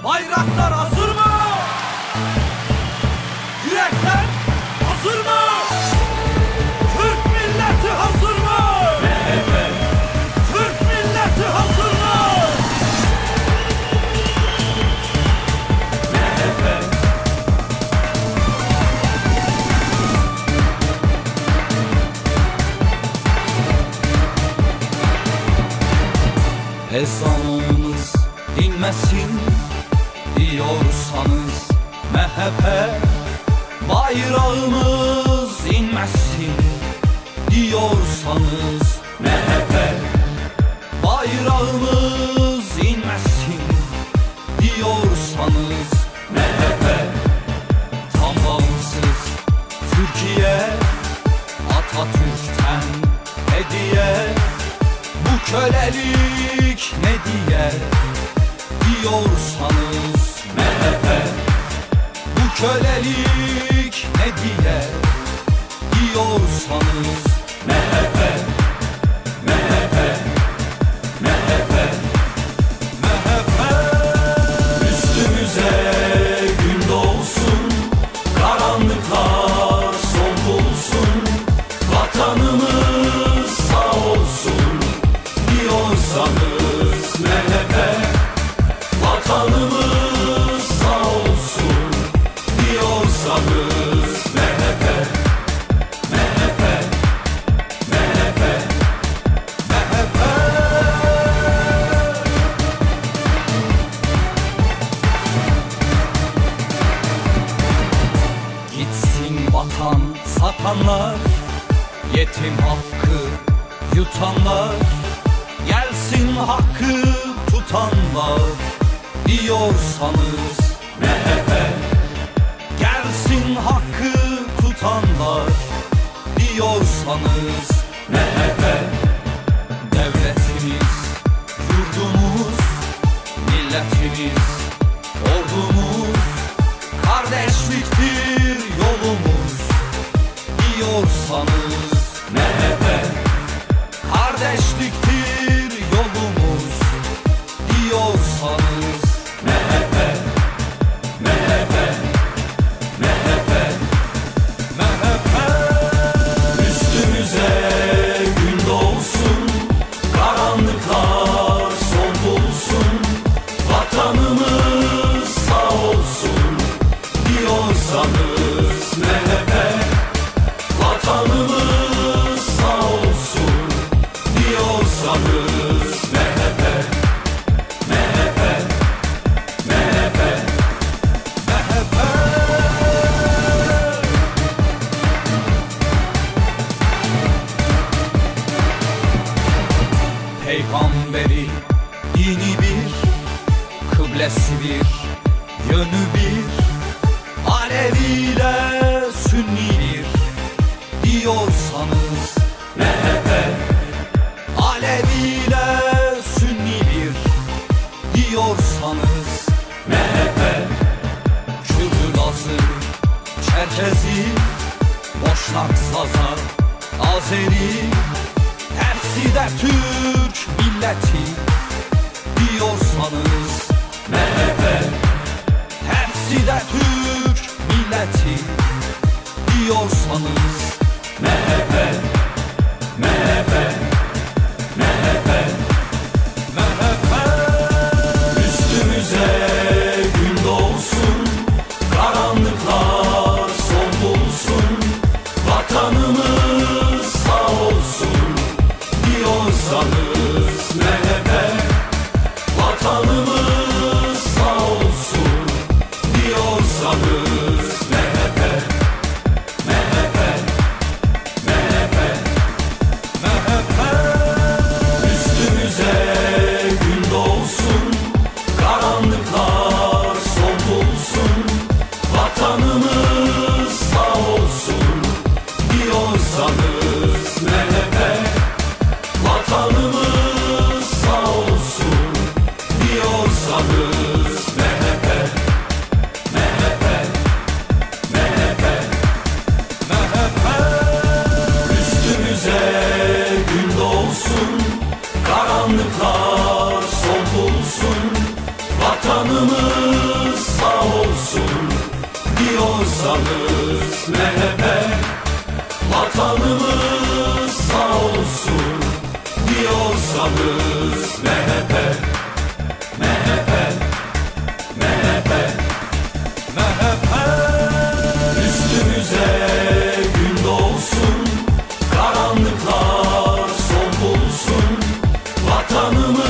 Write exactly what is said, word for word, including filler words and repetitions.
بایراقلار حاضیرمی؟ اورکلر حاضیرمی؟ تورک میللتی حاضیرمی؟ تورک میللتی حاضیرمی؟ اذانیمیز دینمه‌سین، دئیورسانیز مه‌ه‌په. بایراغیمیز اینمه‌سین، دئیورسانیز مه‌ه‌په. بایراغیمیز اینمه‌سین، دئیورسانیز مه‌ه‌په. تام باغیمسیز تورکیه، آتاتورکدن هدیه. بو کؤله‌لیک نه دئیر؟ دئیورسانیز مه‌ه‌په. بو کؤله‌لیک نه دئیر؟ دئیورسانیز مه‌ه‌په. مه‌ه‌په، مه‌ه‌په، مه‌ه‌په. اوستوموزه گون دوغسون، قارانلیقلار سونغولسون، وطنیمیز ساغ اولسون، دئیورسانیز مه‌ه‌په. وطنیمیز ساغ اولسون، دئیورسانیز مه‌ه‌په. مه‌ه‌په، مه‌ه‌په، مه‌ه‌په. گئتسین وطن ساتانلار، یئتیم حاققی یوتانلار، گلسین حاققی توتانلار، دئیورسانیز مه‌ه‌په. گلسین حاققی توتانلار، دئیورسانیز مه‌ه‌په. دؤولتیمیز، یوردوموز، میللتیمیز، اوردوموز، قارداشلیقدیر یولوموز، دئیورسانیز مه‌ه‌په. قارداشلیقدیر یولوموز، دئیورسانیز مه‌ه‌په. مه‌ه‌په، مه‌ه‌په، مه‌ه‌په. اوستوموزه گون دوغسون، قارانلیقلار سونغولسون، وطنیمیز ساغ اولسون، دئیورسانیز مه‌ه‌په. وطنیمیز ساغ اولسون، دئیورسانیز مه‌ه‌په. مه‌ه‌په، مه‌ه‌په، مه‌ه‌په. پیغمبری دینی بیر، قبله‌سی بیر، یؤنو بیر، علوی ایله سنی بیر، دئیورسانیز مه‌ه‌په. علوی ایله سنی بیر، دئیورسانیز مه‌ه‌په. کوردو، لازی، چرکزی، بوشناق، زازا، آذری، هپسی ده تورک میللتی، دئیورسانیز مه‌ه‌په. هپسی ده تورک میللتی، دئیورسانیز مه‌ه‌په. مه‌ه‌په، مه‌ه‌په، مه‌ه‌په. اوستوموزه گون دوغسون، قارانلیقلار سونغولسون، وطنیمیز ساغ اولسون، دئیورسانیز مه‌ه‌په. وطنیمیز ساغ اولسون، دئیورسانیز مه‌ه‌په. مه‌ه‌په، مه‌ه‌په، مه‌ه‌پ، وطنیمیز ساغ اولسون، دئیورسانیز مه‌ه‌پ، مه‌ه‌پ، مه‌ه‌پ، مه‌ه‌پ. اوستوموزه گون دوغسون، قارانلیقلار سونولسون، وطنیمیز